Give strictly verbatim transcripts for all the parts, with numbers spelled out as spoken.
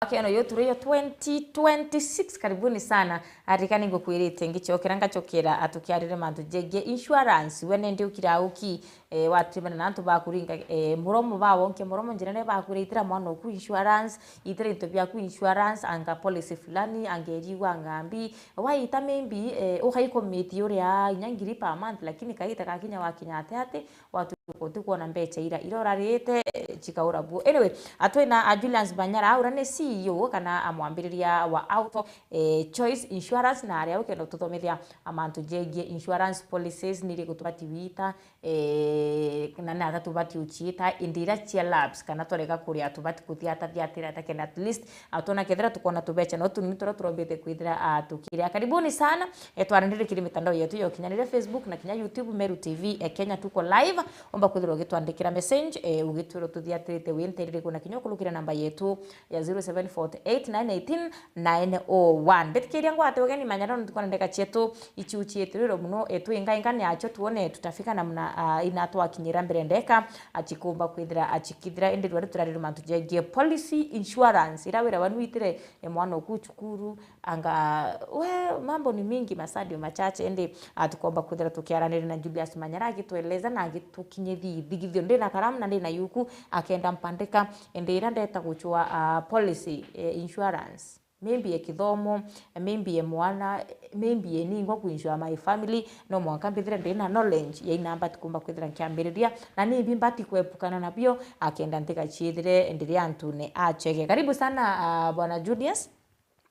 Mwaka eno yo turi yo twenty twenty-six, karibuni sana. Arika ningukwirite ngicokera ngacokera atukiarire mantu jegie insurance. We nende ukira uki, eh, watumana na antu bakuringa, eh, muromo bawonke muromo njirene bakwira itira mwana oku insurance, itira into biaku insurance, anga policy fulani, anga eriwa ngambi. Waita maybe, eh, ukaikomiti uria inya ngiri per month, lakini kaita gakinya wakinya ate ate, watuka utikwona mbecha ira, ira urarite, eh, chikaura buo. Anyway, atwina a Julius Manyara, aura ni C E O kana amwambiriria wa Auto, eh, Choice Insurance, na aria ukenda tuthomithia amantu jegie insurance policies, niri gutubati wita, eh, na ni ata tubati uchiita, indi ira chia labs kana twarega kuria tubati kuthiata thiatira, takenda at least, ah, twona kethira tukona tubecha, no tuni turia turombite kwithira, ah, tukiria. Karibuni sana. E, twarandire kiri mitandao yetu ya ukinyaniria, Facebook na kinya YouTube, Meru T V, e, Kenya tuko live. Omba kwithirwa ugitwandikira message, e, ugitwira tuthiatirite wi nteririku, na kinya ukurukira namba yetu ya zero seven forty eight nine eighteen nine oh one. Mbitikiria ngwate ugeni manya no ntuko na ndeka cietu ichiuchiitirwe muno, e, twingainga ni acho tuone tutafika namna, a, ina twakinyira mbere ndeka, achikumba kwithira achikithira, indi rwari turarire mantu jegie policy insurance, ira wira wanu itire, e, mwana oku cukuru, anga, we, mambo ni mingi, masaa ndio machache, indi, ah, tukomba kwithira tukiaranira na Julius Manyara agitweleza na agitukinyithia ithigithio. Ndina karamu na ndina yuku, akenda mpandika, indi ira ndeta guchwa, ah, policy, eh, insurance, maybe e kithomo, maybe e mwana, maybe e ningwa kuinsure my family, no mwanka mbithire ndina knowledge ya ina mbati kumba kwithira nkiambiriria, na ni ibi mbati kwepukana nabio, akenda ntigachiithire ndiri antune achege. Karibu sana, ah, Bwana Julius.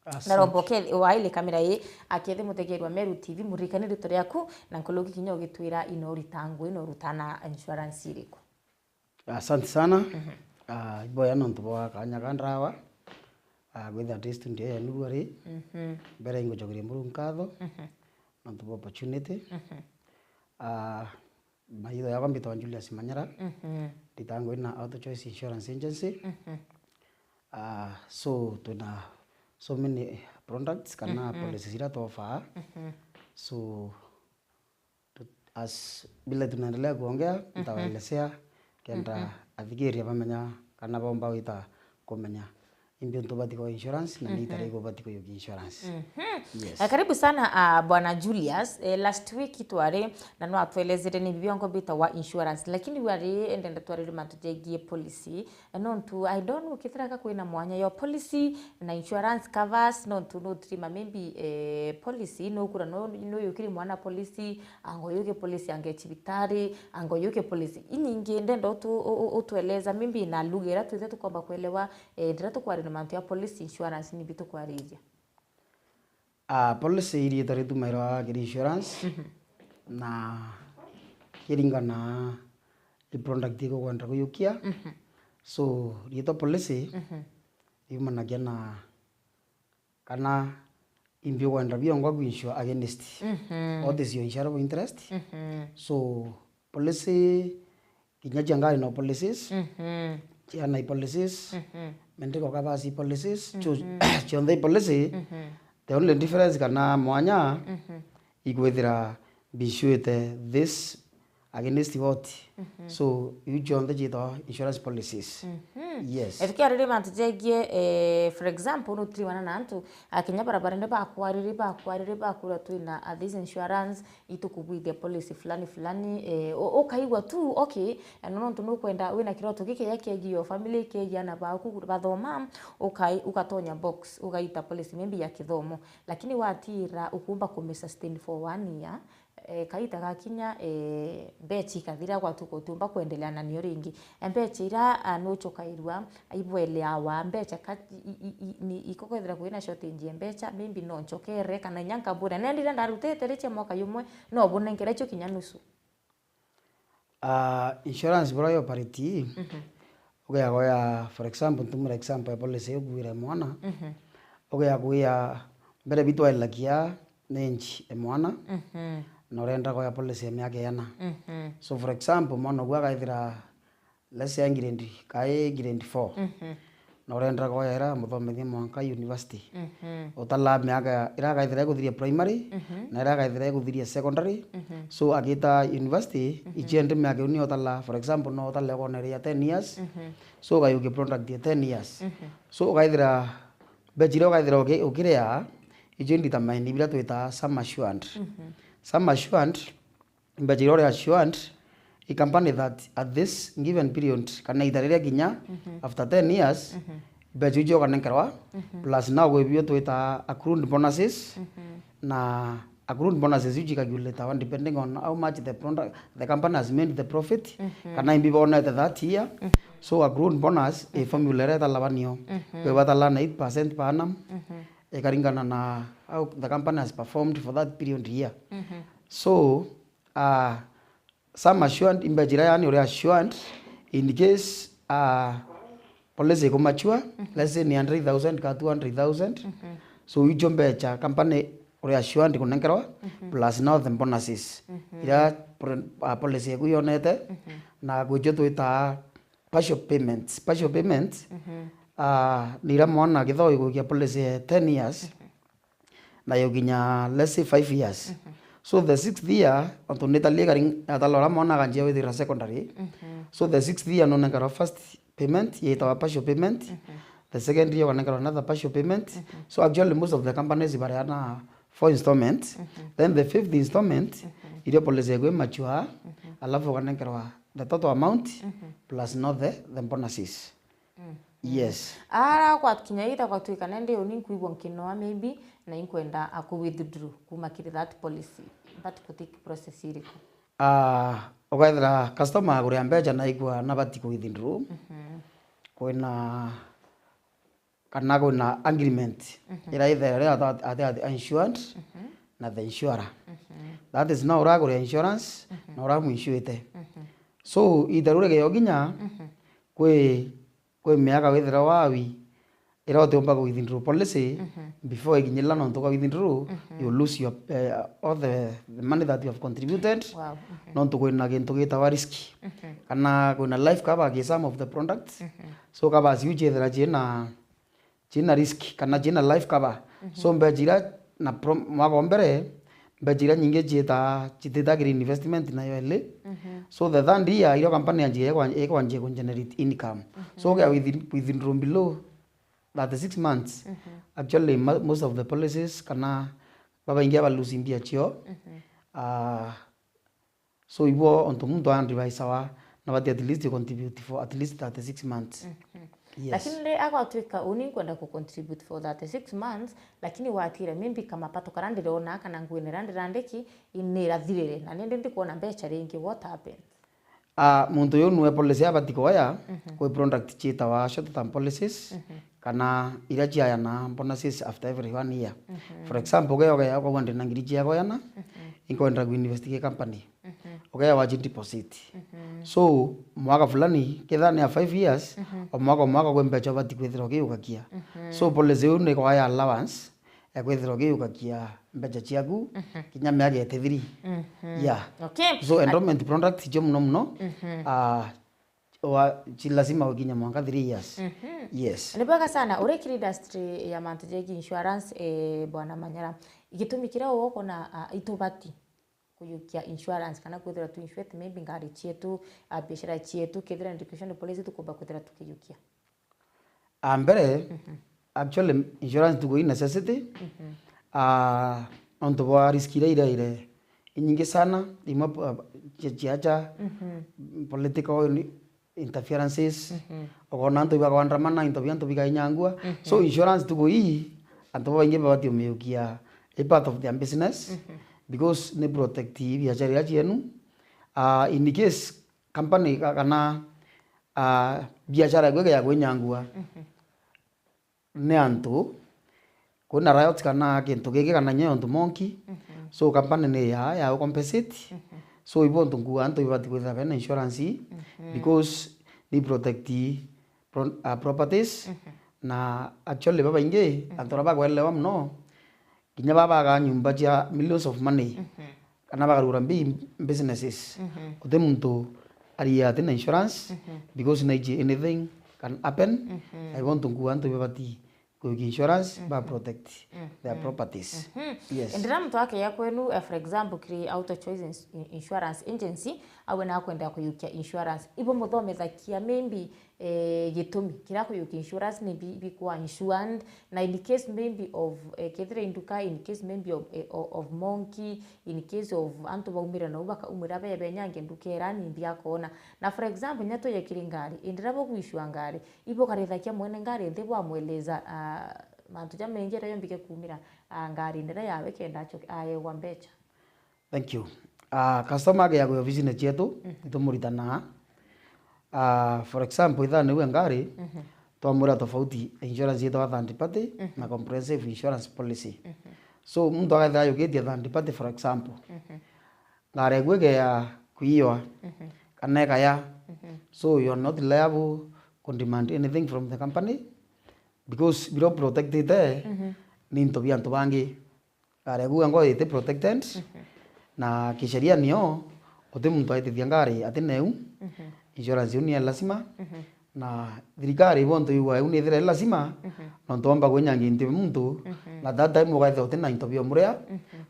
Asante. Naromba ukethi-, waile kamera ii, akethi mutegeri wa Meru T V, muririkane ritwa riaku, na nkuruki kinya ugitwira ino urita ngui na urutana insurance iriku. Asante sana. Mhm. Ah, iboya nontu bwa kanya ka ndawa, ah, gwithira ndi studio yenu bwari. Mhm. Mbere ingucokeria Murungu nkatho, mhm, nontu bwa opportunity. Mhm. Ah, Maitho yakwa mbitagwa Julius Manyara. Mhm. Nditaga ngui na Auto Choice Insurance Agency. Mhm. Ah, so twina so many products kana, mhm, policies iria twoffaa. Mhm. So tu-, as vile tunaendelea kuongea, mhm, nitawaelezea kenda, mhm, athikiria bamenya kana bomba gwita kumenya imbi untu ubati kwa insurance na ni, mhm, itari ubati kwa insurance. Mhm. Yes. Eh, karibu sana, ah, Bwana Julius. Eh, last week twari na no atwelezere ni bibiongo bita wa insurance, lakini wari endenda twarire mantu jegie policy. Eh, nontu I don't know kithiraga kwina mwanya yo policy na insurance covers, nontu no trima maybe, eh, policy no kura no, no yukiri mwana policy, ango yuke policy ange chibitari, ango yuke policy. Inyingi ndenda utu-, u-, u-, utueleza maybe na lugha iria twithe tukomba kuelewa, eh, ndira tukwaria na mantu ya policy insurance ni bitu kwariria. Ah, policy iri itarituma ira kiri insurance, mhm, na kiringana i product iko kwenda kuyukia. Mhm. So, riitwa policy, mhm, riumanagia na kana imbi ukwenda biongwa kwinsure against, mhm, what is your insurable interest. Mhm. So, policy, kinya cia ngari no policies, mhm, cia nai policies, mhm, medical covers i policies, cio-, mhm, cionthe i policy. Mhm. The only difference kana mwanya, mhm, ikwithira bishuite this against what. Mhm. So, iu cionthe ciitagwa insurance policies. Mhm. Yes. Etukia riri mantu jegie, eh, for example, no turiwana na antu, akinya barabarani bakwariri, bakwariri, bakura twina, ah, this insurance, itukubwithia policy fulani fulani, eh, u-, ukaigua tu, okay, eh, no nontu nukwenda, wina kiroto giki gia kiegie your family, kiegie ana baku bathoma, ukai-, ugatonya box, ugaita policy maybe ya kithomo, lakini watira ukumba kumisustain for one year, eh, kaita gakinya, eh, mbecha ikathira gwatuka utiumba kwendelea na nio ringi. Mbecha ira, ah, nuchokairua, ibweleawa mbecha ka-, i-, i-, i-, ni iko kwethira kwina shortage ya mbecha, maybe no nchokere, kana inya nkabura. Nendire ndarutite riche mwaka yumwe, no bunengere icio kinya nusu. Ah, insurance bura yo parity, mhm, ugeaga ya, for example, ntumira example ya policy yukuire mwana, mhm, ugeaga ya mbere bitwaelagia ni nchi e mwana, mhm, na urenda goya policy ya miaka ena. Mhm. So, for example, mwana ugu agaithira let's say grade, kai grade four. Mhm. na urenda koya ira muthomithie mwanka university. Mhm. Utalaa miaka ira akaithira ikuthiria primary, mhm, na ira akaithira ikuthiria secondary. Mhm. So agita university, mhm, ichiendi miaka iu ni utalaa. For example, no utale kona iri ya ten years. Mhm. So ukayukia product ya ten years. Mhm. So ukaithira mbecha iria ukaithira uki-, ukiria, icio determine biria twitaa sum assured. Mhm. Sum assured, mbecha iria uri assured, i company that at this given period, kana ita riria kinya, mhm, after ten years, mhm, mbecha icio ukanenkerwa, mhm, plus now kwi bio twitaa accrued bonuses, mhm, na accrued bonuses iu cikagulitawa depending on how much the product, the company has made the profit, mhm, kana imbi bonete that year. Mhm. So accrued bonus, mhm, i formula iria italabanio. Mhm. Kwi batala na eight percent per annum, mhm, ikaringana na how the company has performed for that period year. Mhm. So, ah, sum assured, imbecha iria yani uri assured in case, ah, policy ikumature, mhm, let's say ni hundred thousand ka two hundred thousand. Mhm. So icio mbecha company uri assured kunenkerwa, mhm, plus now the bonuses. Mhm. Iria pro-, ah, policy yaku yonete, mhm, na kwicio twitaa partial payments. Partial payments, mhm, ah, ni iria mwana akithoo igukia policy ya ten years, mhm, na yukinya, let's say, five years. Mhm. So the sixth year, ontu ni talie kari, atala uria mwana akanjia withira secondary. Mhm. So the sixth year nunenkerwa first payment, yetawa partial payment. Mhm. The second year ukanenkerwa another partial payment. Mhm. So actually most of the companies bareana four installments. Mhm. Then the fifth installment, mhm, irio policy yaku imature, mhm, alafu ukanenkerwa the total amount, mhm, plus no the, the bonuses. Mm. Yes. Ara gwakinya ita gwatuika nende uni nkwigua nkinoa maybe, na inkwenda aku withdraw kuma kiri that policy. But ku take process iriku? Ah, ukaethira customer aguria mbecha na aigua nabati ku withdraw. Mhm. Kwina kana kwina agreement, mhm, ira ithere ria ati, ati, ati insured, mhm, na the insurer. Mhm. That is, no uragura insurance, mhm, na uramuinsuite. Mhm. So, ita riu rigeoginya, mhm, kwi, kwi miaka withira wawi, ira utiumba ku withdraw policy, mhm, before ikinyirira nontu ka withdraw, mhm, you lose your, eh, all the, the money that you have contributed. Wow. Mhm. Nontu kwina gintu gitawa risk. Mhm. Kana kwina life cover ki some of the products. Mhm. So, cover ciu ciethira ciina, ciina risk, kana ciina life cover. Mhm. So, mbecha iria na pro-, mwaka o mbere, mbecha iria nyingi ciita, citiita kiri investment nayo eli. Mhm. So, the third year, irio company yanjia ikwa-, ikwanjia ku generate income. Mhm. So, ukia withi-, withdraw below thirty-six months. Mhm. Actually, mo-, most of the policies, kana babaingi aba lose mbia cio. Mhm. Ah, So, ibo ontu muntu a advisawa, nabati at least contribute for at least thirty-six months. Mhm. Yes. Lakini ri, agwatuika uni nkwenda ku contribute for thirty-six months, lakini watira maybe kamapato kara ndirona kana nguine ira ndirandiki, i-, nirathirire, na nindi ndikwona mbecha ringi, what happens? Ah, muntu uyu nwe policy abati koya, mhm, kwi product ciitawa short term policies, mhm, kana iria ciayana bonuses after every one year. Mhm. For example, ugeya, ugeya, ukaigua ndina ngiri cia koyana, mhm, inkwenda ku invest ki company. Mhm. Ukeewa ci deposit. Mhm. So, mwaka fulani, kethira ni ya five years, mhm, o mwaka, o mwaka kwi mbecha ubati kwithirwa ukiugakia. Mhm. So, policy iu ni kwaya allowance ya kwithirwa ukiugakia mbecha ciaku, mhm, kinya miaka ithirty-three. Mhm. Yeah. Okay. So, endowment products icio muno muno, mhm, ah, wa, ci lazima ukinya mwanka three years. Mhm. Yes. Ni bwega sana. Uri kiri industry ya mantu jegi insurance, eh, Bwana Manyara. Gitumi kiria ugukona, ah, itubati kuyukia insurance kana kwithira tu insured maybe ngari cietu, ah, biashara cietu, kethira education policy tukumba kwithira tukiyukia? Ah, mbere, mhm, actually, insurance tuku i necessity. Mhm. Ah, nontu bwa risk iria iraire inyingi sana, imwe, ah, cia, ciacha, mhm, political ni-, interferences, mhm, ukona antu ibakwaandamana, into bia antu bikainyangua. Mhm. So, insurance tuku ii, antu babaingi babati umiukia i part of their business, mhm, because ni protect biashara iria cienu. Ah, in case company ka-, kana, ah, biashara yaku ikeya kwinyangua, mhm, ni antu, kwina riot kana kintu kingi kana inya untu monki. Mhm. So, company ni ya, ya compensate. Mhm. So, ibo untu nkuga antu ibati kwithira bena insurance, mhm, because ni protect pro-, ah, properties. Mhm. Na actually babaingi, mhm, antu aria bakwelewa muno, kinya baba bagaa nyumba cia millions of money, mhm, kana bakarugura big businesses. Mhm. Guti muntu aria atina insurance, mhm, because naiji anything can happen. I want to ngua antu bebati kuyukia insurance ba protect their properties. Yes. Ndira muntu akeya kwenu, eh, for example, kiri Auto Choice Ins-, In-, Insurance Agency, awe nakwenda kuyukia insurance. Ibo muthomithakia maybe, eh, gitumi kiria kuyukia insurance ni bi-, bikwa insured, na in case maybe of, eh, kethira induka, in case maybe of, eh, o-, of monkey, in case of antu baumira nau bakaumira bebenyange nduka era ni ndiakona. Na for example, nya tuye kiri ngari, indira bugwicua ngari, ibukarithakia mwene ngari nthi bwamweleza, ah, mantu jamaingi jaria jombike kumira, ah, ngari ndira yawe kenda acoke aegwa mbecha. Thank you. Ah, customer agia kwi ofisine cietu, itumuritana. Ah, for example, ithaa niwe ngari, twamwira tofauti insurance yetu ya third party na comprehensive insurance policy. So, muntu agathira ayukitie third party, for example, ngari eku igea kuiywa, kana ikaya. So, you are not liable ku demand anything from the company, because biro protected ni into bia antu bangi. Ngari eku ngo iti protected, na kisheria nio, uti muntu aitithia ngari ati neu, insurance iu ni ya lazima, na thirikari ibo ntu igwa iu ni ithira i lazima, nontu womba kwinyangia into bia muntu, na that time ugaithira uti na into bia umuria,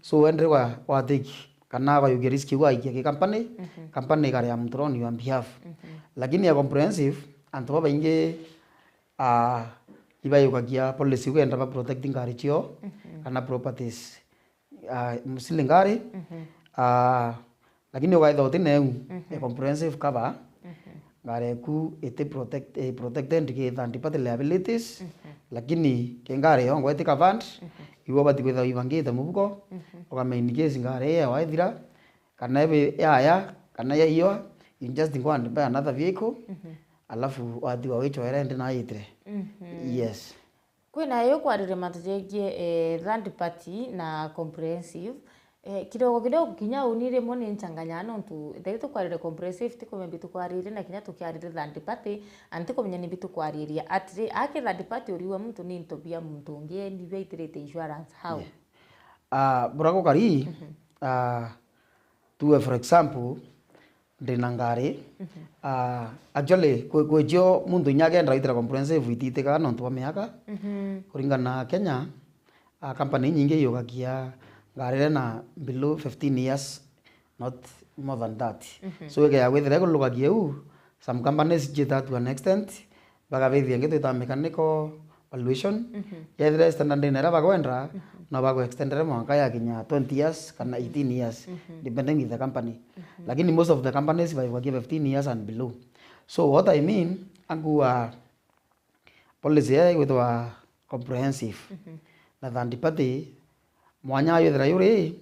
so wendere wa, wa take, kana wayukia risk iu waikia ki company, company ikaria muntu on your behalf. Lakini ya comprehensive, antu babaingi, ah, ibayukagia policy iu kenda ba protect ngari cio, kana properties, ah, mostly ngari, ah, lakini ugaitha uti neu, a comprehensive cover, ngari eku iti protect-, eh, protected ki third party liabilities, lakini ki ngari yongwa iti covered, iwe ubati kwitha wibangite mubuko, ukama in case ngari iyo waithira, kana ibe yaya, kana yaiywa, you just go and buy another vehicle, alafu watiwa wichwere ndi na yitire. Yes. Kwina yo kwarire mantu jegie, eh, third party na comprehensive. Eh, kidogo kidogo kinya uni rimwe ni nchanganya nontu thai tukwarire comprehensive, tikumenya mbi tukwarire na kinya tukiarire third party, and tikumenya ni mbi tukwariria. Atiri, aki third party uriwa muntu ni into bia muntu ungi, ni bia itirite insurance. How? Yeah. Ah, burago kari, ah, tuwe for example, ndina ngari. Ah, actually, kwi, kwi cio muntu inya agenda aitira comprehensive ititikaga nontu bwa miaka. Kuringana na Kenya, ah, company inyingi iyugakia ngari iria na below fifteen years, not more than that. So, ikea gwithira ikulugakia u, some companies ijita to an extent, bakabithia ingi twita mechanical valuation. Yethira standard ina iria bagwenda, no bagu extendere mwanka ya kinya twenty years kana eighteen years, depending with the company. Lakini most of the companies baivagia fifteen years and below. So what I mean, angua policy ya igwitwa comprehensive na third party, mwanya yethira yuri,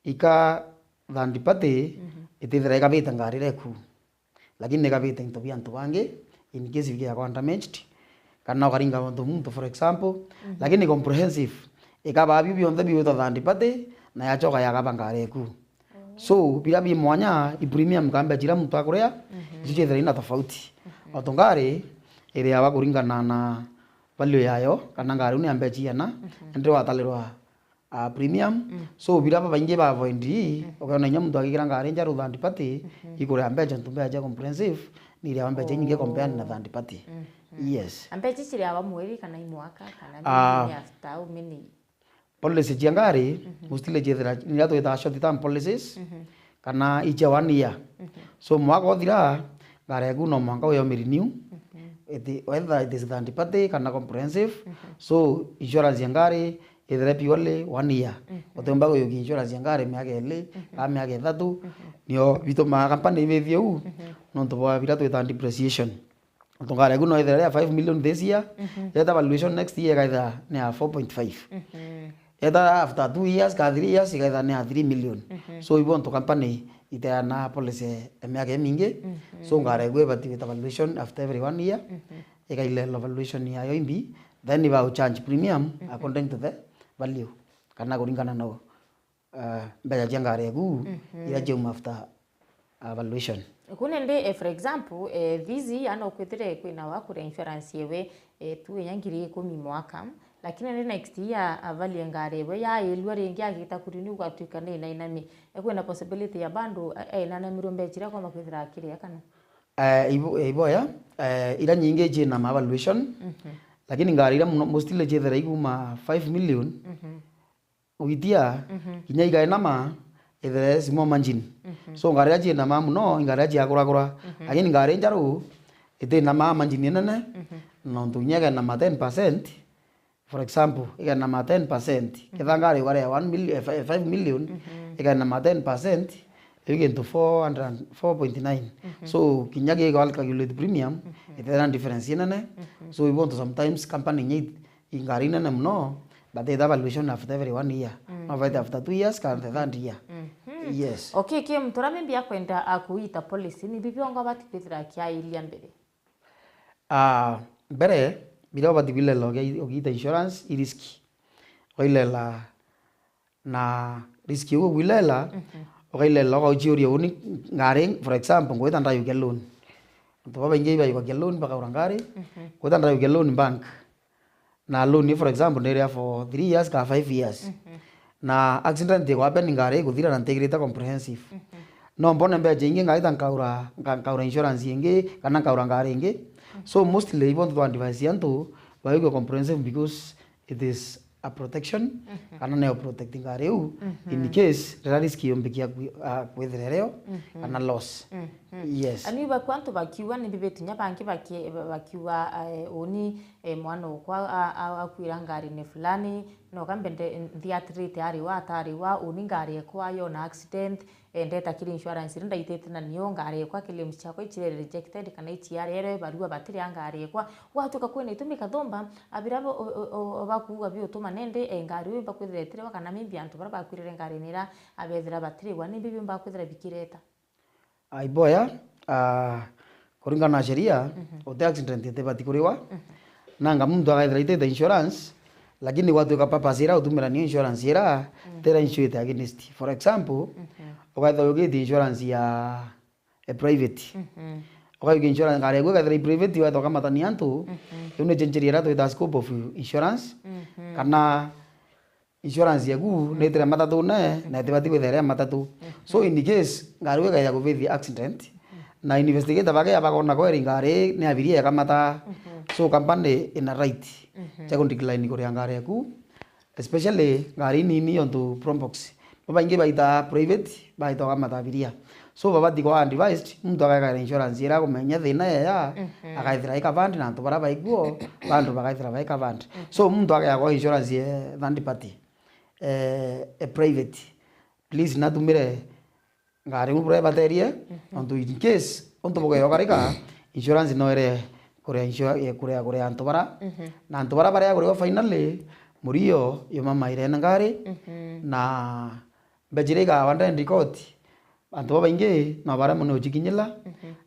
ika third party itithira ikabita ngari iria eku. Lakini nikabite into bia antu bangi, in case bigiakorwa damaged, kana ukaringa untu muntu, for example. Lakini comprehensive ikabaa biu bionthe biwitwa third party, na yachoka yakaba ngari eku. So, biria bi mwanya, i premium ka mbecha iria muntu akuria, icio ciethira ina tofauti. O tu ngari iriawa kuringana na value yayo, kana ngari iu ni ya mbecha iana, indi watalirwa a premium. So, biria babaingi ba avoid, ukona inya muntu agikira ngari nja third party, ikuria mbecha, ntu mbecha cia comprehensive, ni iria mbecha inyingi compare na third party. Yes. A mbecha ici ria wa mweri kana i mwaka, kana Ah. ni after how many? Policy cia ngari, mostly ciethira, niria twitaga short term policies, kana icia one year. So, mwaka uthira, ngari yaku no mwanka uyo renew. It, whether it is third party kana comprehensive. So, insurance ya ngari, ithire purely one year. Utiumba kuyukia insurance ya ngari miaka iri, kana miaka ithatu, nio bitumaga company ibithie u, nontu bwa biria twitaga depreciation. Nontu ngari yaku no ithire ya five million this year, yeta valuation next year ikaithira ni ya four point five. Yeta after two years, ka three years, ikaithira ni ya three million. So, ibo ntu company iteana policy ya miaka imingi. So, ngari yaku ibati gwita valuation after every one year. Ikailelwa valuation yayo imbi, then iba charge premium according to the value, kana kuringana na, uh, mbeca cia ngari eku iria ciauma after, uh, valuation. Ku nindi, eh, for example, eh, this year no kwithire kwina wa kuria insurance yewe, eh, tu inya ngiri ikumi mwaka, lakini nindi next year avalie ngari ewe yailua ringi agita kurenew ugatuika ni inainami. Eh, kwina possibility ya bado, eh, eh, inanamirwe mbeca iria kwamba kwithira akiria kana? Eh, ibo-, eh, iboya, eh, ira nyingi ciina ma valuation, lakini ngari ira muno, mostly ciithira ikuma five million, gwitia, kinya igaenama, ithire small margin. So ngari ira cienama muno, i ngari ira ciakuragura. Lakini ngari njaru, itinama margin inene, nontu kinya igaenama ten percent, for example, igaenama ten percent. Ketha ngari igari ya one million, eh, fi-, five million, igaenama ten percent, iu gintu four hundred, four point nine. So kinya gi calculate premium, itethira difference inene. So ibo ntu sometimes company inya i ngari nene muno, but the valuation after every one year. No vaite after two years, kana the third year. Yes. Okay, ki muntu uria maybe akwenda akuita policy, ni bibi ongo abati kwithira akiairia mbere? Ah, mbere, biria ubati kwilela ugi-, ugiita insurance, i risk. Ukailela na risk iu ukwilela, ukailela ukauciuria uni ngari, for example, ngwita ndayukia loan. Antu babaingi bayukagia loan bakaura ngari, ngwita ndayukia loan bank. Na loan, for example, niria for three years kana five years. Na accident igwapen ngari iguthira na ntigirite comprehensive. No mbone mbeca ingi ngaita nkaura, nka-, nkaura insurance ingi, kana nkaura ngari ingi. So mostly ibo ntu twa advise antu, baigwe comprehensive because it is a protection, kana neo protect ngari iu, in case riria risk yombikia kwi-, ah, kwithira irio, kana loss. Yes. Ani baku antu bakiuga ni bibitu nya bangi baki-, bakiuga, eh, uni, eh, mwana okwa a-, a-, akwira ngarine fulani, noka mbende nthi atirite ariwa atariwa, uni ngari ekwa yona accident, eh, ndeta kiri insurance iri ndaitite na nio ngari ekwa claims ciakwa icire rejected kana iciarere barua batiri a ngari ekwa. Gwatuka kwina itumi kathumba, abira bo-, o-, o-, o-, bakuuga biutuma nende, eh, ngari uu imba kwithira itiriwa kana maybe antu bara bakwirire ngarine ira abethira batiriwa, ni bibi imba kwithira bikireta? Ai boya, ah, kuringana na sheria, uti accident itibati kuriwa. Nanga muntu akaithira itite insurance, lakini gwatuika purpose ira utumira niyo insurance ira, tira insured against. For example, ukaithira ugiti insurance ya a private. Ukayukia insurance, ngari yaku ikaithira i private, waitwa kamatania antu, iu ni chencheri ira twita scope of insurance, kana insurance yaku ni itire matatune, na itibati kwithira iri ya matatu. So in case ngari iu ikaija kuvithi accident, na investigator bakeja bakona kweri ngari ni abiria ikamata. So company ina right cia ku decline kuria ngari yaku, especially ngari inini yontu Probox. Bo baingi baita private, baita kukamata abiria. So babati kwa advised, muntu agekara insurance ira kumenya thina yeya, akaithira i covered na antu bara baikuo, bantu bakaithira bai covered. So muntu agea kwa insurance ye third party, eh, e private, please natumire ngari iu bura ibaterie, nontu in case untu bugeokarika, insurance no ire kuria insura-, eh, kuria, kuria antu bara, na antu bara baria kuriwa finally, murio yumamaire na ngari, na mbeca iria igawa ndene court, antu babaingi no baremwe ni ucikinyira,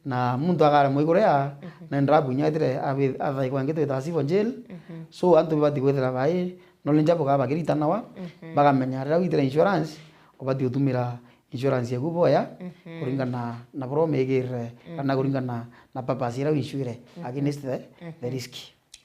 na muntu akaremwa ikuria, na endabu inya etire abi-, athaikwa ingi twita civil jail. So antu bati kwithira bai knowledge abo kaba bakiritanawa, bakamenya riria witire insurance, ubati utumira insurance yaku boya, kuringana na buria umigirire, kana kuringana na purpose iria winsuire against the, the risk.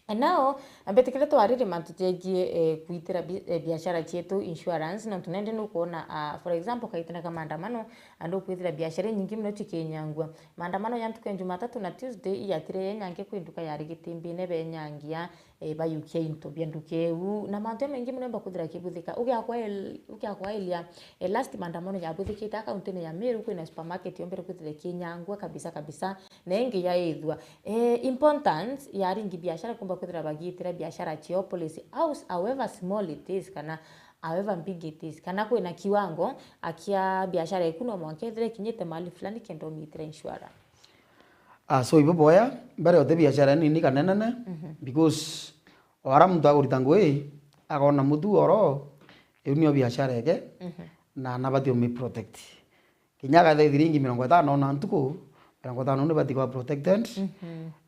And now, mbitikire twarire mantu jegie, eh, kuitira bi-, eh, biashara cietu insurance, nontu nende nukwona, ah, for example, kaitene ka maandamano, andu kwithira biashara inyingi muno cikinyangua. Maandamano ya ntuku ya Jumatatu na Tuesday iyatire yenyangia kwi nduka yari Gitimbine benyangia, eh, bayukia into bia nduka iu, na mantu jamaingi muno jomba kwithira kibuthika. Ugiakwa el-, ugiakwa elia, eh, last maandamano yabuthikite a kauntine ya Meru, kwina supermarket yombere kwithira ikinyangua kabisa kabisa, na ingi yaithua. Eh, importance ya aringi biashara kumba kwithira bagiitira biashara ciao policy, house, however small it is, kana however big it is, kana kwina kiwango akia biashara eku no mwanka ethire ikinyite mali fulani kenda umiitira insurance. Ah, so ibo boya, mbere ote biashara nini kana nene, because o ara muntu agurita ngui, akona mutu oro, iu niyo biashara eke, na nabati umi protect. Kinya aketha ithiringi mirongo itano na ntuku, mirongo itano nibati kwa protected,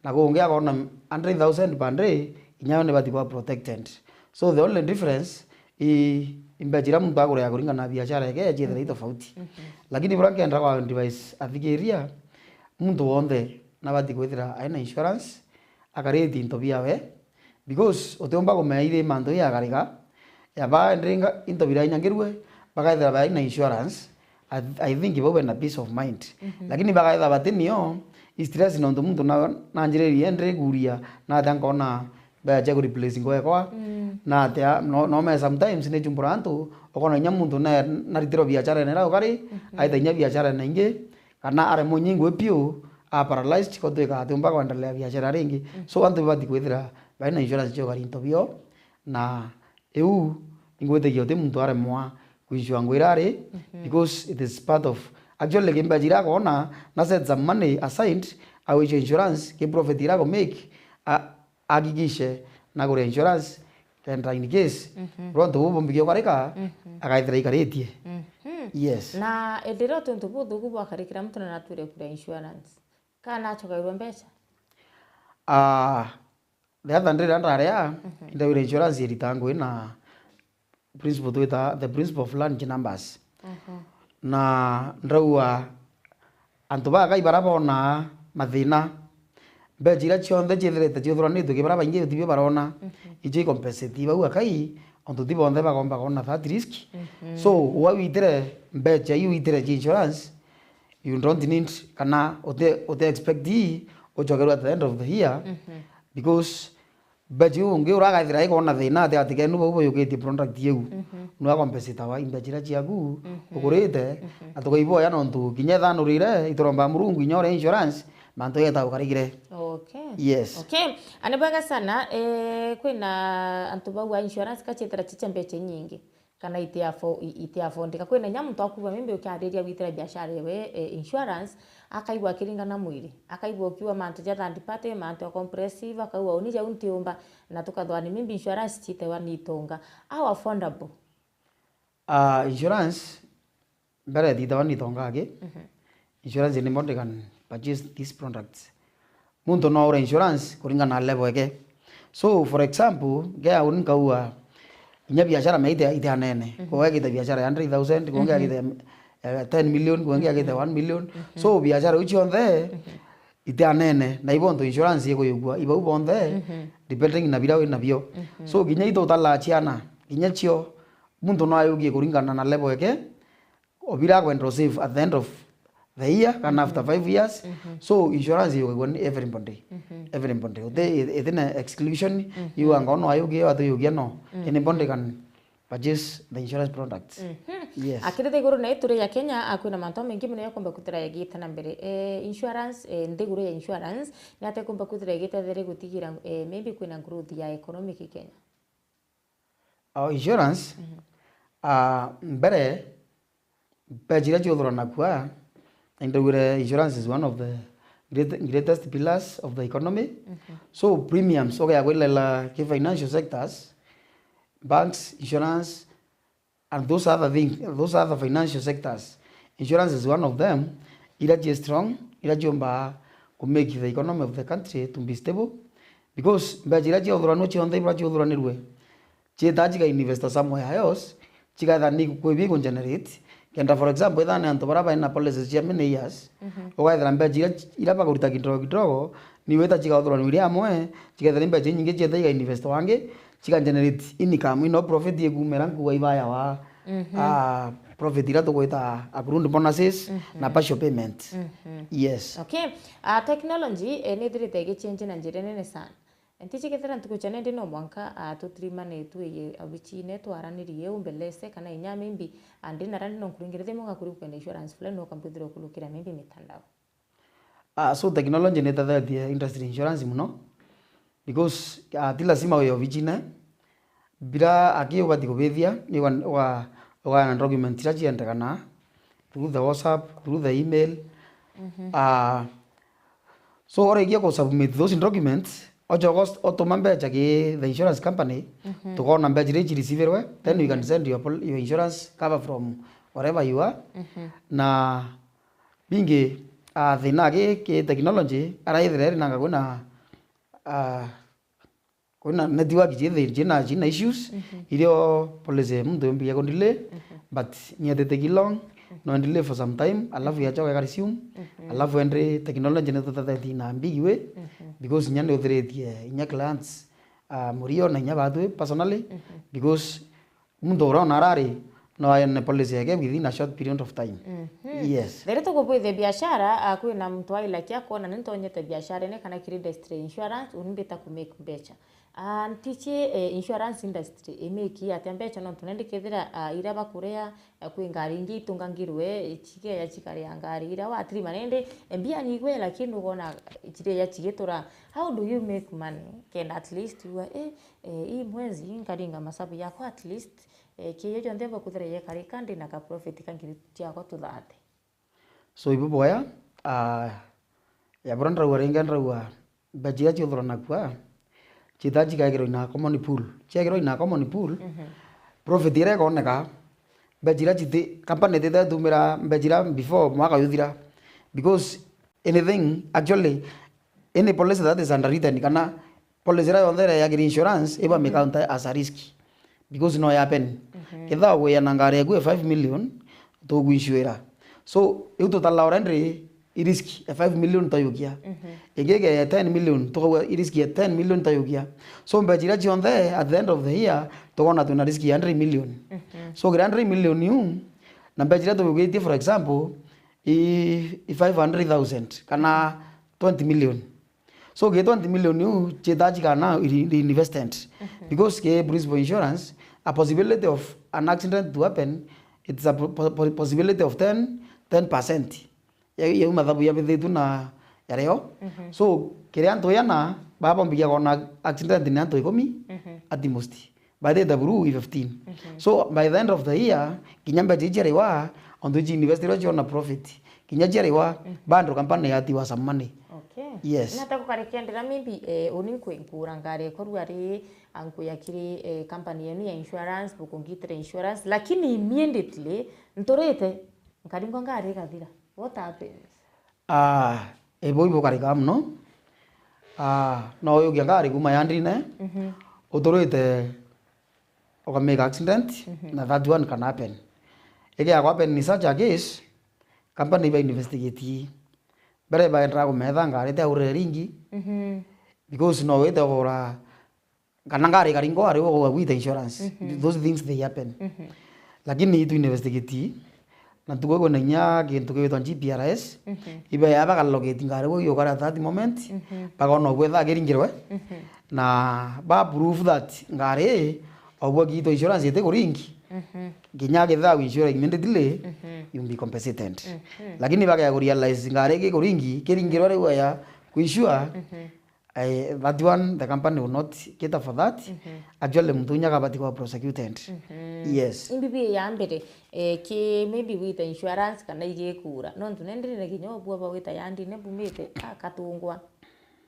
na kungi akona hundred thousand per day, inya yo nibati kwa protected. So the only difference i, i mbeca iria muntu akuria kuringana na biashara eke, ciethira i tofauti. Lakini buria nkenda kwa advice athikiria, muntu wonthe nabati kwithira aina insurance, akariti into biawe, because utiumba kumenya iri mantu iya akariga, yaba ndinga into birainyangirue, bakaithira baina insurance, I, I think bau bena peace of mind. Lakini bakaithira bati nio, I stress nontu muntu na, na njiririe ndiri kuria, na atia nkona mbeca cia ku replace ngoo yakwa, mm, na atia, no, no me sometimes ni chumbura antu, ukona inya muntu na, na ritiro biacara ene rau kari, mhm, aita inya biacara ene ingi, kana aremwe inya ingui piu, a paralyzed, gutwika atiumba kwendelea biacara ringi. Mm. So antu bibati kwithira baina insurance cio kari into bio, na iu ingwitikia uti muntu aremwa kuinsure ngwira ari, mhm, because it is part of, actually, kimbeca iria akona na set some money aside, awinsure insurance, ki profit iria akumake, a-, ahakikishe na kuria insurance, kenda in case, mhm, uria untu bubu bumbikia ukarika, mhm, agaithira ikaritie. Mhm. Yes. Na ethira uti untu buthuku bwakarikira muntu na natwire kuria insurance, kana acokairwe mbeca? Ah, the other day riria ndaria, mhm, indawire insurance irita ngui na principle twita the principle of large numbers. Mhm. Na ndauga antu bakai bara bonaa mathina, mbeca iria cionthe ciithirite ciuthuranitwe ki bara baingi tibio barona, mhm, icio i compensate bau akai, ontu ti bonthe bagomba kwona that risk. Mhm. So, ugwe witire mbeca iu witire cia insurance, you don't need kana uti, uti expect ii ucokerwe at the end of the year, mhm, because mbeca iu ungi uragathira ikona thina ati atikenu bau bayukitie product iu, mhm, nwa compensate wa mbeca iria ciaku, mhm, ukurite, mhm, na tukaiboya nontu kinya ethanurire ituromba Murungu inya uria insurance, mantu yeta ukarigire. Okay. Yes. Okay. Ani bwega sana, eh, kwina antu bau a insurance kachitira chicha mbeca nyingi. Kana iti affo-, i-, iti affordika. Kwina inya muntu akuuga maybe ukiariria gwitira biashara ewe, eh, insurance, akaigua akiringana mwiri, akaigua ukiuga mantu ja third party, mantu ya compressive, akauga uni jau ntiumba, na tukathwa ni maybe insurance chitewa ni itonga. How affordable? Ah, insurance, mbere ititewa ni itonga aki. Mhm. Insurance anybody can purchase these products. Muntu no agure insurance kuringana na level yake. So, for example, ngea uni nkauga, inya biashara mea ite, ite anene. Mhm. Kwa wekite biashara ya hundred thousand, kwa mhm, ngea kite, eh, ten million, kwa ngea kite one million. Mhm. So, biashara iu cionthe, mhm, ite anene, na ibo ntu insurance ikuyugua, ibau bonthe, mhm, depending na bira wina bio. Mhm. So, kinya itu utala ciana, kinya cio, muntu no ayugie kuringana na level yake, obira akwenda receive at the end of the year, kana after five years. Mhm. So insurance yugagwa ni everybody. Mhm. Everybody. Uti, ithina exclusion, mhm, yuganga ono ayugia, atuyugia no. Mhm. Anybody can purchase the insurance products. Mhm. Yes. Akirite iguru na ituri ya Kenya, akwina mantu maingi muno yakomba kwithira yagite na mbere. Eh, insurance, eh, nthiguru ya insurance, ni atia ikomba kwithira igitethera gutigira, eh, maybe kwina growth ya economic Kenya? Ah, insurance, mhm, ah, mbere, mbeca iria ciuthuranagua, na indaugire insurance is one of the great, greatest pillars of the economy. Mhm. So, premiums, okay, ya kwilela ki financial sectors, banks, insurance, and those other things, those other financial sectors, insurance is one of them, iria ci strong, iria ciumba ku make the economy of the country to be stable, because mbeca iria ciuthuranua cionthe, iria ciuthuranirwe, ciita ciga invest somewhere else, cigaetha ni kwi bi ku generate, kenda, for example, ethira ni antu baria baina policies cia many years, mhm, ugaethira mbeca iria, iria bakuruta kidogo kidogo, ni wita cigauthuranua iria amwe, cigaethira ni mbeca inyingi cieta iga invest wangi, ciga generate income, ino profit ikumira nkuga ibaya wa, mhm, ah, profit iria tugwita accrued bonuses, mhm, na partial payment. Mhm. Yes. Okay. Ah, technology, eh, ni ithirite igichange na njira nene sana. Ntichikethira ntuku cia nindi no mwanka, ah, tutirimanitue ye obichine, twaranirie umbelese, kana inya maybe, ah, ndi na randi no nkuringire thimu ngakuri kwenda insurance fulani, no kambwithira ukulukira maybe mitandao. Ah, so technology ni itethetie industry insurance muno, because, ah, ti lazima wi obichine, bira aki ubati kubithia, ni uga-, uga-, ugaana document iria ciendekana through the WhatsApp, through the email. Mhm. Ah, so, uraikia ku submit those documents, ochoka us-, utuma mbeca ki the insurance company, mhm, tukona mbeca iria ici receiverwe, then we can, mhm, send your pol-, your insurance cover from wherever you are. Mhm. Na bingi, ah, thina ki, ki technology, araithira iri nanga kwina, ah, kwina network cithi-, cina, cina issues, mhm, irio policy ya muntu yombigia ku delay, mhm, but ni etete ki long, mhm, no delay for some time, alafu, mhm, yachoka ika resume, mhm, alafu endi technology ni tutethetie na big way, mhm, because inya ni uthiritie inya clients, ah, murio na inya batwi personally, mhm, because muntu urona arari, No aene policy yake within a short period of time. Mhm. Yes. There tukubwithia biashara, ah, kwina muntu aila kia kwona ni ntonyete biashara ine kana kiri industry ya insurance, uni mbita ku make mbecha. Ah, ntichi, eh, insurance industry imeki atia mbecha nontu nindi kethira, ah, iria bakurea, eh, kwi ngari ingi itungangirwe, eh, chigeya chikaria ngari iria watirima nindi, eh, mbia nyigwe lakini ugona chireya chigitura. How do you make money? Kenda at least uga, eh, eh, ii mwezi nkaringa masabu yakwa at least, eh, kieyo jonthe mbakuthira yekarika ndina ka profit ka ngiri chiakwa tu thirty. So ibu boya, ah, ya bura ndraua ringi ndraua, mbecha iria ciuthuranagua, cita cikagirwa ina common pool. Ciagirwa ina common pool, profit iria ikoneka, mbecha iria citi, company itite itumira mbecha iria before mwaka juthira. Because anything, actually, any policy that is underwritten, kana policy iria yonthe iria yagiri insurance, iba mi counter as a risk. Because no ya happen. Ketha ugwia na ngari yaku ya five million, tuguinsuira. So, iu tutala already i risk ya five million tayukia. Ingi ke ya ten million, tukauga i risk ya ten million tayukia. So, mbecha iria cionthe, at the end of the year, tukona twina risk ya hundred million. So, kira hundred million iu, na mbecha iria tuyukitie, for example, i, i five hundred thousand, kana twenty million. So, ki twenty million iu, chita chikana reinvested. Because ki principal insurance, a possibility of an accident to happen, it's a po-, po-, possibility of ten, ten percent. Ya, ya mathabu yabithitwe na yario. So, kiria antu yana, babombikia kona accident ni antu ikumi, at most. By the W fifteen. So, by the end of the year, kinya mbecha iu ciariwa, ontu ici investirwe ciona profit. Kinya ciariwa, bado company yatiwa some money. Okay. Yes. Nata gukarekendera maybe, eh, uni nkwe-, nkura ngari korwa ari, ankuya kiri, eh, company yenu ya insurance, bukungitira insurance, lakini immediately, nturite, nkaringwa ngari igathira. What happens? Ah, ibo ibukarika muno. Ah, no uyukia ngari kuma yandine, uturite ukamake accident, na that one can happen. Igiaga happen in such a case, company iba investigate. Mbere baendaga kumetha ngari ite aurire ringi, because no wite ugura kana ngari ikaringwa ari ugwita insurance. Those things they happen. Lakini itu investigate, na tukwigua na inya kintu gigwitwa G P R S, ibe ya bakalocate ngari uu yukara at that moment, bakona ugwe thaa kiringirwe, na ba prove that ngari ii, ogwe kiitwa insurance iti kuringi, kinya kithaa insure immediately, you be compensated. Lakini bakea ku realize ngari ii gikuringi, kiringirwe riu ya ku insure, Eh, that one, the company will not cater for that. Actually, muntu unya akabati kwa prosecuted. Yes. Imbibi ya mbere, eh, ki maybe wita insurance kana igikura. Nontu nendire na kinya obua bawita yandine bumite, ah, katungwa.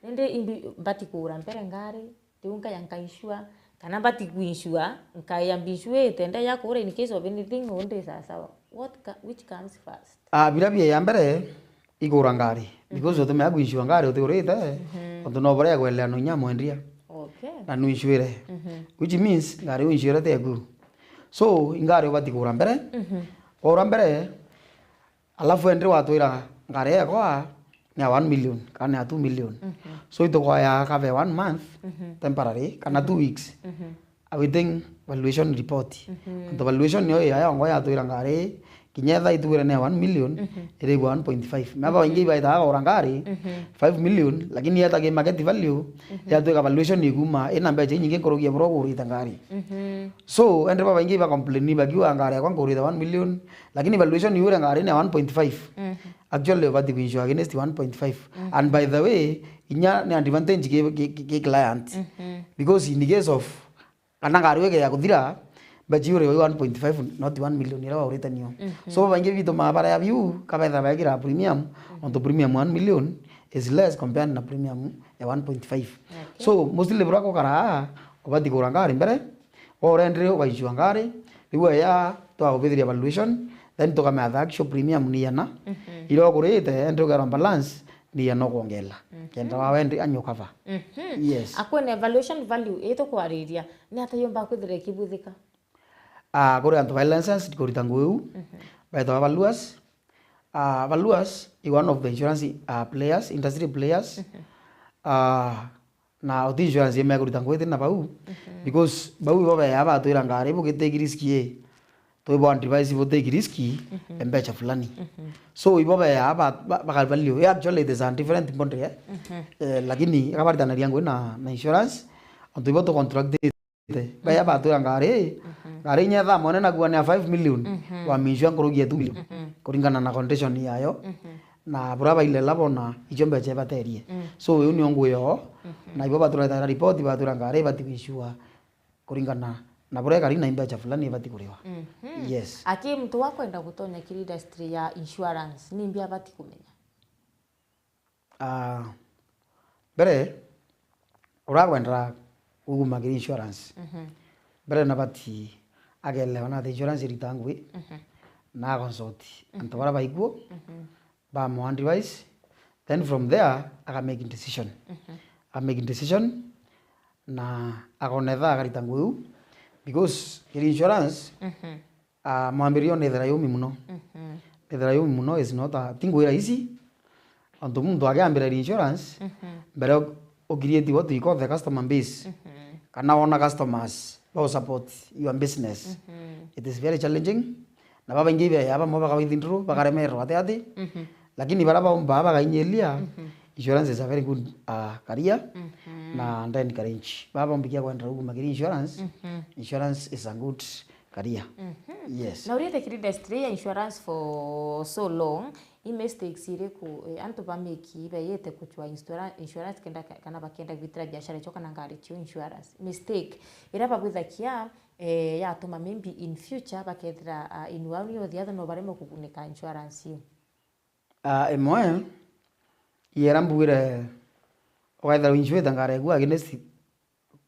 Nende imbi mbati kura mbere ngari, riu nkaya nka insure, kana mbati ku insure, nkaya mbi insure ite nde ya kura in case of anything, undi sawa sawa. What ca-, which comes first? Ah, bira bia ya mbere, igura ngari. Because utumea kuinsure ngari utigurite, ontu no buria egwelea no inya mwendia. Okay. Na nuinsure. Which means ngari uinsure teku. So, ingari ubati kugura mbere. Wagura mbere, alafu endi watwira ngari ekwa ni ya one million, kana ni ya two million. So, itukwaya kave one month, temporary, kana two weeks. Awaiting valuation report. Antu valuation niyo ya yongo yatwira ngari, kinya etha itwire ni ya one million, irigwa one point five. Mea babaingi baitaga kugura ngari, five million, lakini yeta ki market value, yatwika valuation ikuma, ina mbecha inyingi nkuruki ya buria ugurite ngari. So, endi babaingi ba complain bakiuga ngari yakwa ngurite one million, lakini valuation iu uria ngari ni ya one point five. Actually, ubati kuinsure against one point five. And by the way, inya ni advantage ki, ki, ki, ki client. Because in the case of kana ngari uu ikeja kuthira, mbecha iu uriwa one point five, not one million iria waurite nio. So, babaingi bitu mabara ya biu, kabetha baekira premium, ontu premium one million is less compared na premium ya one point five. So, mostly buria gukaraa, ubati kugura ngari mbere, urendire ugainsure ngari, riu aya twagubithiria valuation, then tukamenya the actual premium ni iana, iria ugurite, endi ukerwa balance, ni ya no kwongela. Kenda wa wendi anyo cover. Yes. Akwene valuation value ii tukwariria, ni ata yomba kwithira ikibuthika? Ah, kuri antu ba license kurita ngugi iu, baitagwa valuers. Ah, valuers i one of the insurance, ah, players, industry players. Ah, na uti insurance imwe kurita ngugi tina bau, because bau ibo bea batwira ngari bugiteki risk ii. twi bo advise bo take risk e mbeca fulani. So, ibo bea ba, ba, bakari value. Yeah, actually, it is a different body, eh? Eh, lakini ikabaritanaria ngui na, na insurance, antu ibo tu contract Baya batwira ngari, ngari inya ethaa mwene nagua ni ya five million, waminsure nkuruki ya two million, kuringana na condition yayo, na buria bailela bona icio mbeca ibaterie. So, iu nio ngui yoo, na ibo baturetagira report, batwira ngari ibati kwinsure kuringana na buria ikari na imbeca fulani ibati kuriwa. Yes. Aki muntu wakwenda gutonya kiri industry ya insurance, ni mbi abati kumenya? Ah, mbere, uria akwenda kuguma kiri insurance, mbere nabati agelewa nati insurance irita ngui, na aconsult antu baria baikuo, bamu advise, then from there, aka make decision. Aka make decision, na akona etha akarita ngui iu, because kiri insurance, Ah, mwambiririo nithira yumi muno. Nithira yumi muno is not a, ti ngui rahisi. Antu muntu akiambira insurance, mbere u-, u create what we call the customer base. Kana wona customers ba support your business. It is very challenging. Na babaingi be ya bamwe baka withdraw, bakaremererwa ati ati. Lakini bara baumba bakainyiria, insurance is a very good, uh, career. Na then encourage. Baba umbikia kwenda kuguma kiri insurance, insurance is a good career. Yes. Na uriite kiri industry ya insurance for so long, i mistakes iriku, eh, antu ba make beyite kuchwa insura-, insurance kenda ka-, kana bakenda gwitira biashara cio kana ngari cio insurance? Mistake iria bagwithagia, eh, yatuma maybe in future bakethira, ah, in one way or the other no baremwe kugunika insurance iu. Ah, imwe, iera mbwire, ugaithira winsuite ngari eku against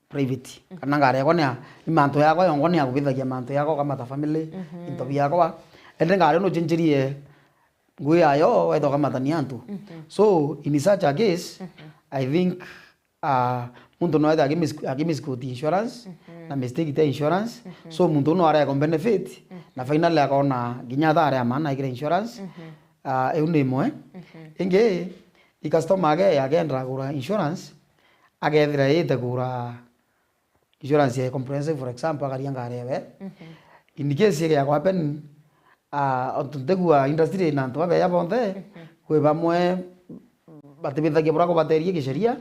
private. Kana ngari yakwa ni ya, ni mantu yakwa yongo ni ya kubithagia mantu yakwa kama ta family, into biakwa. Ende ngari nuchinjirie ngui yayo, wetha ukamatania antu. So, in such a case, I think, ah, muntu no etha akimis-, akimisquote insurance, na mistake tia insurance. So, muntu no areko benefit, na finally akona nginya tha aria maana ikira insurance. Ah, iu ni imwe. Ingi, i customer age akenda kugura insurance, akethira ite kugura insurance ya comprehensive, for example, akaria ngari ewe. In case ige ya happen, ah, ontu ntegua industry na antu babeya bonthe, kwi bamwe batibithagia buria kubaterie kisheria,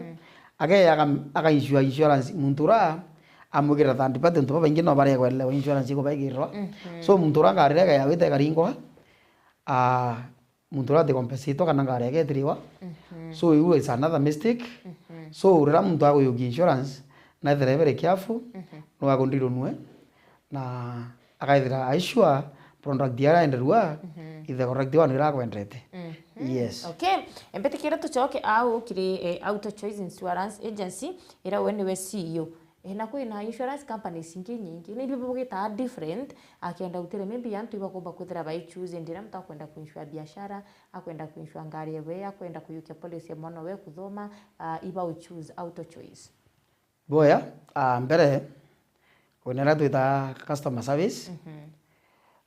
age aka, aka insure insurance muntu ura amwikira third party, ontu babaingi no baregwelewa insurance ikubaigirwa. So, muntu ura ngari ege yawite ikaringwa, ah, muntu uria aticompensatwa kana ngari yake itiriwa. So, iu is another mistake. So, riria muntu aguyukia insurance, na ethire very careful, no agundirunue, na akaithira aisure product iria arenderua, is the correct one iria akwendete. Yes. Okay. Mbitikire tucoke au kiri, eh, Auto Choice Insurance Agency, iria we niwe C E O. Eh, na kwina insurance companies ingi nyingi, ni ibi bugitaga different, akenda utire, maybe antu ibakumba kwithira bai choose, ndira muntu akwenda kuinsure biashara, akwenda kuinsure ngari ewe, akwenda kuyukia policy ya mwana we kuthoma, ah, iba u choose Auto Choice. Boya, ah, mbere, kwina iria twitaga customer service.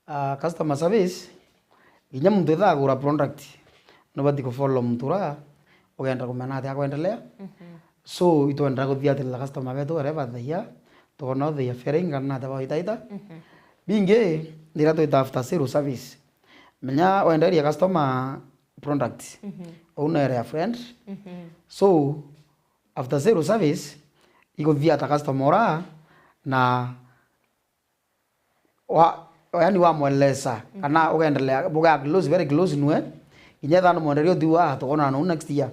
Ah, customer service, kinya muntu etha agura product, nubati kufollow muntu uria ugenda kumenya atia akwendelea. So, itwenda kuthiatirira customer betu wherever they are, tukona they are faring kana atia baitaita. Bingi, ni iria twita after sale service. Menya wenderia customer product, ou no ere a friend. So, after sale service, iguthia ta customer ura na wa, yani wamweleza, kana ugendelea, buga close, very close nwe, kinya ethira ni mwenderio thiu, ah, tukonana nau next year.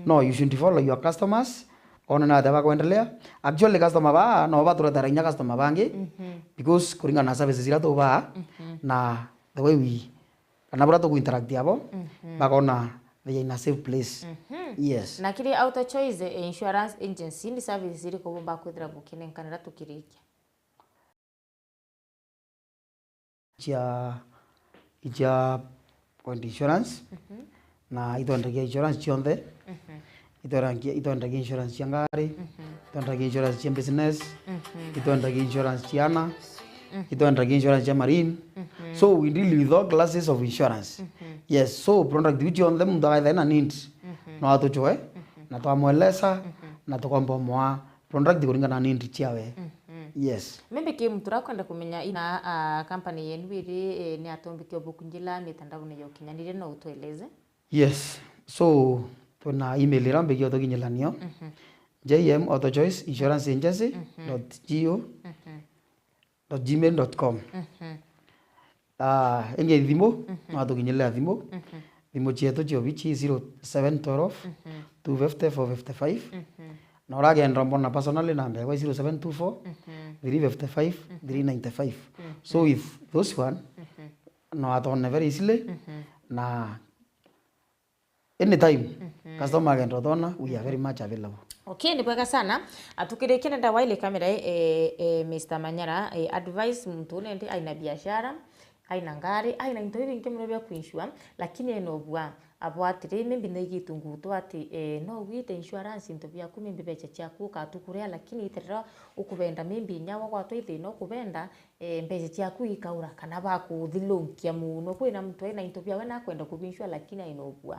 No, you should follow your customers, one na atia bakwendelea. Actually, customer baa, no baturetera kinya customer bangi, because kuringana na services iria tubaa, na the way we, kana buria tuku interact abo, bakona they are in a safe place. Yes. Na kiri Auto Choice Insurance Agency, ni services iriku bumba kwithira bukinenkanira tukirikia? Cia, icia point insurance, na itwendagia insurance cionthe. Itwendagia, itwendagia insurance cia ngari, itwendagia insurance cia business, itwendagia insurance cia ana, itwendagia insurance cia marine. So we deal with all classes of insurance. Yes, so product iu cionthe muntu agaitha ena need, no atuchwe, na twamweleza, na tukomba umwa product kuringana na need ciawe. Yes. Maybe ki mtu rakwenda kumenya ina, ah, company yenu iri, eh, ni atombikia bukunjila mitandaoni ya ukinyaniria, no utueleze? Yes. So, twina email ira mbigia utukinyilanio. J M Auto Choice Insurance Agency dot G O dot gmail dot com. Ah, ingi thimu, no atukinyirira thimu. Thimu cietu cio bici zero seven twelve, two fifty, four fifty-five. Na uragenda mbona personally namba yakwa zero seven two four, three fifty-five, three ninety-five. So with those one, no atone very easily, na anytime customer agenda utona, we are very much available. Okay, ni bwega sana. Atukirikie nenda waile kamera, eh, eh, Mister Manyara, eh, advice muntu nende aina biashara, aina ngari, aina into bibingi muno bia kuinsure, lakini ena ubua. Abo atiri, maybe naigitwe ngutu ati, eh, no wite insurance into biaku, maybe becha ciaku ukatukuria, lakini iterera ukubenda, maybe inya wagwatwa ithina ukubenda, eh, mbecha ciaku ikaura kana bakuthilunkia muno. Kwina muntu ena into biawe na akwenda kubinsure lakini aina ubua.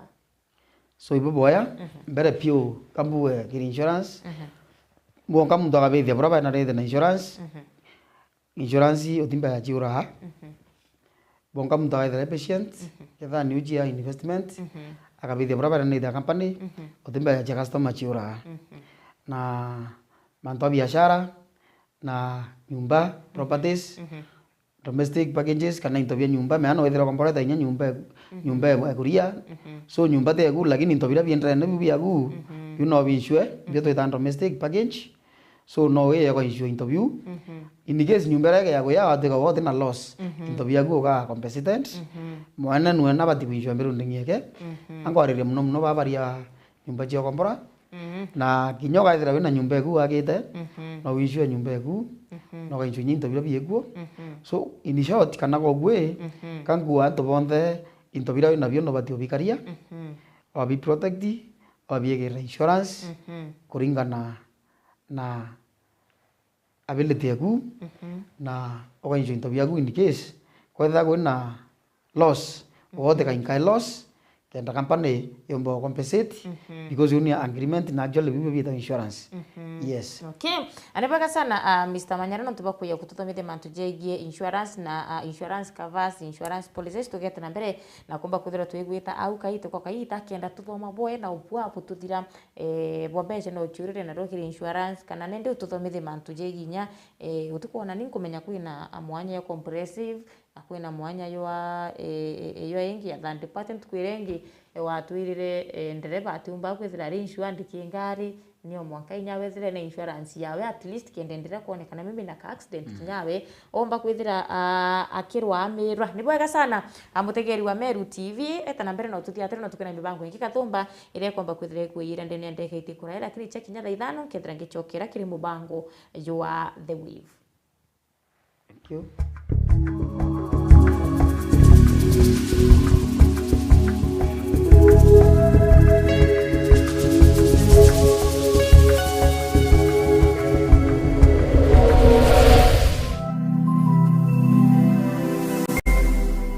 So ibo boya, mbere piu kambuge kiri insurance. Bonka muntu akabithia bura bena rete na insurance. Insurance utimba ya ciuraha. Bonka muntu akaithira patient, ketha ni uji ya investment, akabithia bura bena rete ya company, utimba ya cia customer ciuraha. Na mantu a biashara, na nyumba, properties, domestic packages, kana into bia nyumba, meana wethira ukomborete inya nyumba, nyumba ekuria. So nyumba ti eku, lakini into bira bienderene biu biaku, biu no binsue, bio twitaga domestic package. So no wiye ukansue into biu. In case nyumba iria ya kuya watuika wote na loss, into biaku uka compensated. Mwene nwe na bati kuinsue mbiru ndingi eke. Ankwariria muno muno babaria nyumba cia ukombora. Na kinya ukaethira wina nyumba eku wakite, no winsue nyumba eku, no ukansue inya into bira biekuo. So in short, kana gogwi, ka nkua antu bonthe, into bira wina bio no bati ubikaria, wabi protect, wabiegera insurance kuringana na ability eku, na ukansue into biaku in case kwethira kwina loss, wote ka incur loss, kenda company yomba compensate, because you ni agreement na actually bibi bita insurance. Yes. Okay. Ani bwega sana, ah, Mister Manyara, nontu bwa kuya kututhomithia mantu jegie insurance na, ah, insurance covers, insurance policies, tugete na mbere na kumba kwithira twigwita au kaite kwa kaita, kenda tuthoma bwe na ubwa bututhira, eh, bwa mbeca no uciurire na rukiri insurance, kana nende ututhomithie mantu jegie inya, eh, utikwona ni nkumenya kwina, ah, mwanya ya comprehensive, na kwina mwanya ywa, eh, eh, ywa ingi ya third party, ntuku iria ingi, eh, watwirire, eh, ndereba atiumba kwithira ari insured ki ngari, nio mwanka inya wethire na insurance yawe, at least kenda enderea kwonekana maybe na ka accident kinyawe, omba kwithira, ah, akirwa amirwa. Ni bwega sana, ah, mutegeri wa Meru T V, eta na mbere na ututhiatire na tukina mibango ingi kathumba, iria ikomba kwithira ikwiyira ndene ya ndeka itikurae, lakini cha kinya thaa ithano nkethira ngichokera kiri mubango jwa The Wave. Thank you.